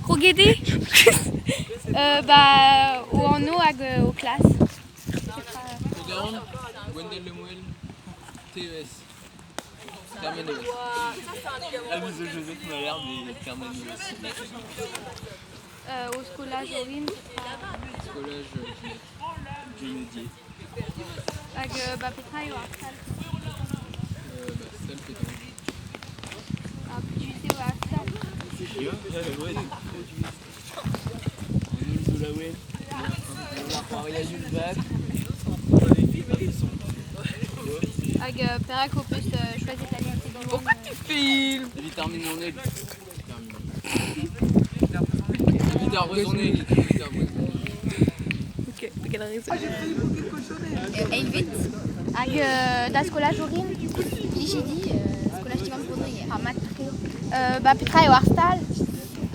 Kroget eo ba o anv hag o klas. Tregaron, Gwendal Lemouel, TES. Termenez. Aviso Joseph Malherbe et Termenez. O skolaj orin. Skolaj Ginette. Hag ba petra eo ar stal? Ba stal pétanque. Ha plijus eo ar stal? Ya, ouais. An holl zo laouen. On a c'hoari a-youl-vat. Hag perak ho peus choazet al lycée Diwan? Pourquoi tu filmes? Evit ar mignoned. Evit ar brezhoneg. Evit ar brezhoneg. Ok, quelle raison? Eilvet. Hag da skolaj orin? Plijidi, skolaj Diwan Bro-Dreger. Ha mat-tre. Ba petra eo ar stal?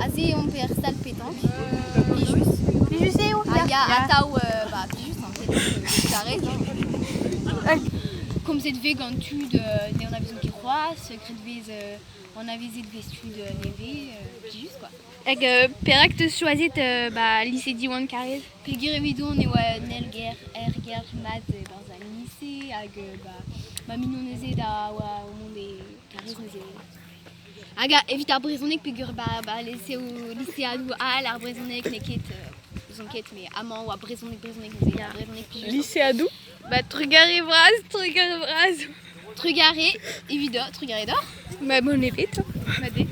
Aze omp er stal petanque. Plijus. Plijus eo? Ah ya, atav ba plijus an petanque, karez. Hein. Komzet vez gant tud ne anavezont ket c'hoazh, graet vez anavezet vez tud nevez, plijus quoi. Hag perak 'teus choazet ba lise Diwan Karaez? Peogwir evidon e oa un eilger aergelc'h mat e-barzh al lise hag ba ma mignonezed a oa o mont e Karaez neuze. Hag evit ar brezhoneg peogwir ba ba liseoù liseadoù all ar brezhoneg n'eo ket n'ouzon ket mais amañ oa brezhoneg brezhoneg neuze brezhoneg plijus. Liseadoù? Ba trugarez bras, trugarez bras. Trugarez evidoc'h, trugarez deoc'h. Ma bon ebet. Ma de.